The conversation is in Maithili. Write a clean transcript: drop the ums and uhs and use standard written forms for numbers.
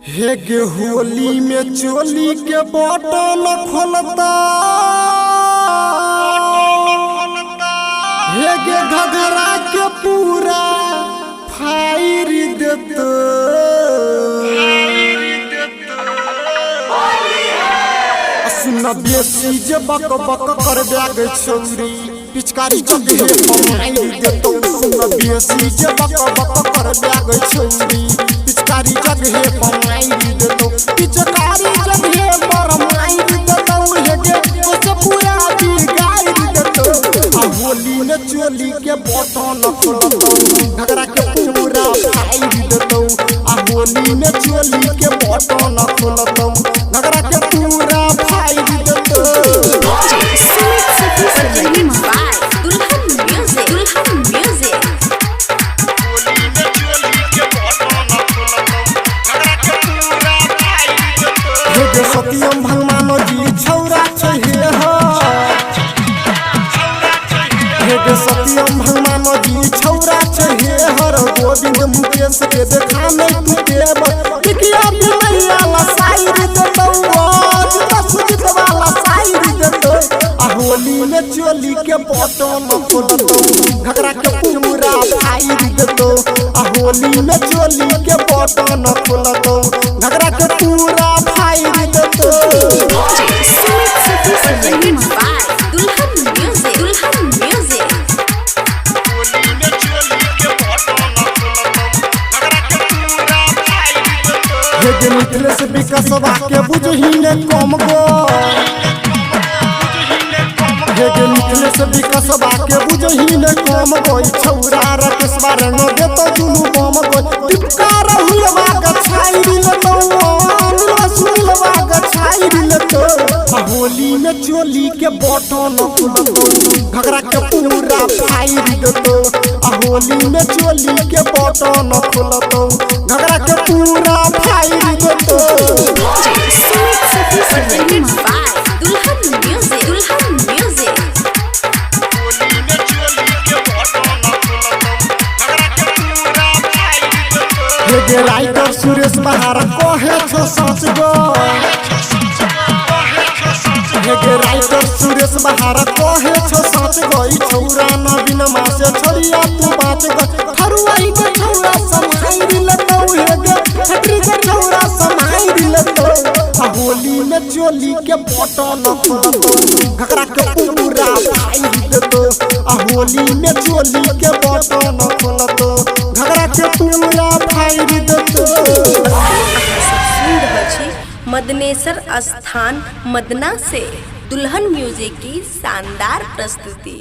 हे गे होली में चोली के बटन खोलता, हे गे घघरा के पूरा फायर देता। सुन बेसी जे बक बक कर गे छौरी, पिचकारी जगहे पमाइर देतौ। सुन बेसी जे बक बक कर गे छौरी, पिचकारी जगहे पमाइर देतौ। पिचकारी जगहे परमाइर देतौ, हे गे ओसे पूरा बिगाड़ देतौ। आ होली में चोली के बटन खोलतौ, घघरा के पूरा फाड़ देतौ। आ होली में चोली के बटन खोलतौ, घघरा के पूरा फाड़ देतौ। Presented by Dulhan Music. Dulhan Music. हे गे सत्यम भगवान जी छौरा छै हे हो, हे गे सत्यम भगवान जी छौरा छै हे हर। गोविंद मुकेश के देखा नहीं तू देव, टिकिया बिमैया ला साइर देतौ, जितना सुजित वाला साइर देतौ। आ होली में चोली के बटन खोलतौ, घघरा के पूरा फाड़ देतौ। आ होली में चोली के बटन खोलतौ, घघरा के पूरा फाड़ देतौ। Presented by Dulhan Music. Dulhan Music. हे गे मिथिलेश विकसवा के बुझही ने कम गो, हे गे मिथिलेश विकसवा के बुझही ने कम गो। छौरा रकेशवा रंग देतौ दुनू बम गो, टिपका रहुलवा गछाई लेतौ, अनिलवा सुनिलवा गछाई लेतौ। आ होली में चोली के बटन खोलतौ, घघरा के पूरा फाड़ देतौ। आ होली में चोली के बटन खोलतौ, घघरा के पूरा फाड़ देतौ। Presented by Dulhan Music. Dulhan Music. हे गे राइटर सुरेश बहार कहे छो सच गो, हे गे राइटर सुरेश बहार कहे छो सच गो। ई छौरा नवीन मासे छोड़िया तू बाँच गो, थरुआई के छौरा समाई लेतौ, हे गे खटरी के छौरा समाई लेतौ। आ होली में चोली के बटन खोलतौ, घघरा के पूरा फाड़ देतौ। आ होली में चोली के बटन खोलतौ, घघरा के पूरा फाड़ देतौ। अहाँ सब सुनि रहल छी मदनेश्वर स्थान मदना से दुल्हन म्यूजिक की शानदार प्रस्तुति।